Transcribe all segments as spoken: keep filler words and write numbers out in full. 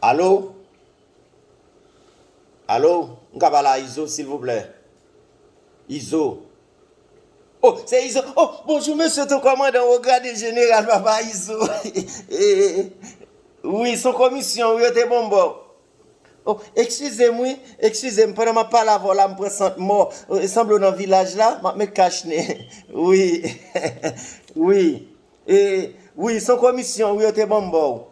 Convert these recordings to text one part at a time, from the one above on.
Alo? Alo? M ka pale a Izo, silvouplè? Izo. Oh, se Izo. Oh, bonjou, mesye tou kòmandan, wo grade jeneral, papa Izo. Eh, wi, se yon komisyon, wi, yo te ban m ba w. Oh, eskize m, wi, eskize m, pandan m ap pale avè w la, m pran sant mò. Oh, e sanble w nan vilaj la, m ap met kach nen. Wi, wi, e, wi, se yon komisyon, wi, yo te ban m ba w.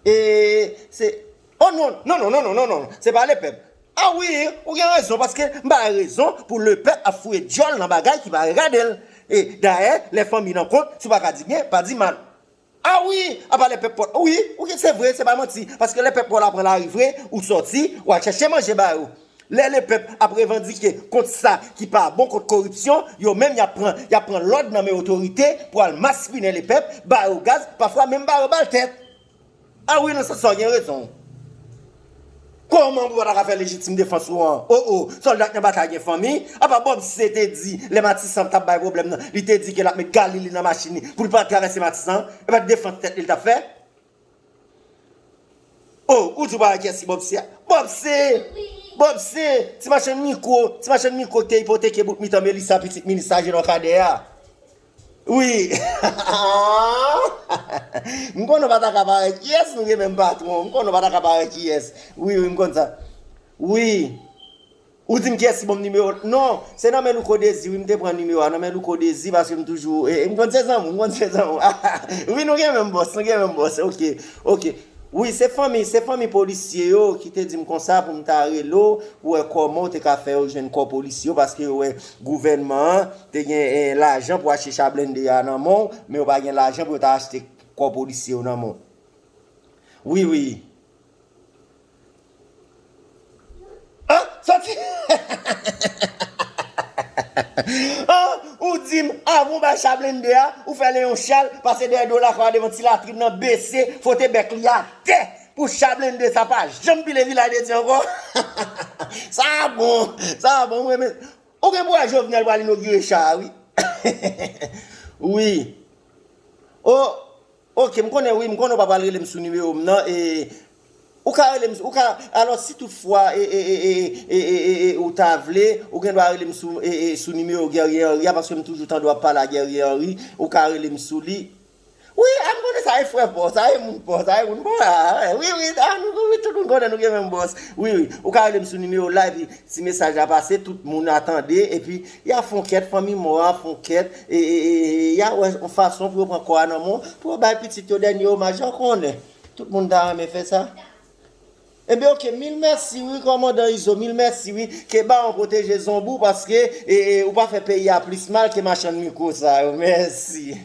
E, se, oh, non, non, non, se pa lepèp. Ah wi, ou gen rezon, paske m bay rezon pou lepèp ap fouye dyòl nan bagay ki pa regade l. E, dayè, lè fanmi nan kont, si w pa ka di byen, pa di mal. Ah wi, apa lepèp pa w, wi, wi, se vre, se pa manti, paske lepèp pa w la pran lari vre, ou sòti, ou al chèche manje ba yo. Lè lepèp ap revandike kont sa ki pa bon, kont koripsyon, yo menm y ap pran, y ap pran lòd nan men otorite pou al maspinen lepèp, ba yo gaz, pafwa menm ba yo bal tèt. Ah wi, nan sans sa w gen rezon. Kòman pou w pa ta ka fè lejitim defans ou an? Oh, oh, sòlda k nan batay gen fanmi? Apa Bob C te di, lè Matisan t ap bay pwoblèm nan, li te di ke l ap met galili nan machin li pou li pa travèse Matisan, e pa t defans tèt li l t ap fè? Oh, ou di w pa wè kiyès ki Bob C a? Bob C! Bob C! Ti machann mikwo, ti machann mikwo ki te ipoteke bout mitan Melissa, pitit minis sa, Jean Cadet a. Wi. M konnen w pa ta ka parèt kiyès, nou gen menm patwon. M konnen w pa ta ka parèt kiyès. Wi, wi, m konn sa. Wi. Ou di m kiyès ki ban m nimewo l? Non, se nan men Louko Dezi, wi, m te pran nimewo a nan men Louko Dezi, paske m toujou, e, e, m konn se zanmi w, m konn se zanmi w. Wi, nou gen menm bòs, nou gen menm bòs. Ok, ok. Wi, se fanmi, se fanmi polisye yo ki te di m konsa pou m ta rele w, pou wè kòman w te ka fè yo jwenn kò polisye yo, paske yo wè gouvènman an te gen, eh, lajan pou achte cha blende a nan men w, men yo pa gen lajan pou yo ta achte kò polisye yo nan men w. Wi, wi. An, sòti! An, ou di m, avan w bay cha blende a, ou fè Leon Chal pase dèyè do lakay la devan ti latrin nan, bese, fwote bèk li atè pou cha blende sa pa janm pile Vilaj de Dye ankò. Sa bon, sa bon, m renmen. Ou gen pou wè Jovenel pral inogire cha a, wi. Wi. Oh, ok, m konnen, wi, m konnen w pa pral rele m sou nimewo m nan, e, ou ka rele m, ou ka, alò, si toutfwa, e, e, ou ta vle, ou gen dwa rele m sou, e, e, sou nimewo Guerrier Henry a, paske m toujou tande w ap pale a Guerrier Henry, ou ka rele m sou li. Wi, a, m konnen sa e frè pa w, sa e moun pa w, sa e moun pa w, a, wi, wi, a, nou, wi, tout moun konnen nou gen menm bòs. Wi, wi, ou ka rele m sou nimewo la, epi si mesaj la pase, tout moun a tande, epi y a fè yon kèt, fanmi mò a fè yon kèt, e, e, e, e, y a wè yon fason pou yo pran kò a nan men w, pou yo bay pitit yo dènye omaj, y a konnen. Tout moun ta renmen fè sa. Ebyen, ok, mil mèsi, wi, kòmandan Izo, mil mèsi, wi. Ke Bawon pwoteje zonbi w, paske, e, e, ou pa fè peyi a plis mal ke machann mikwo sa yo. Mèsi.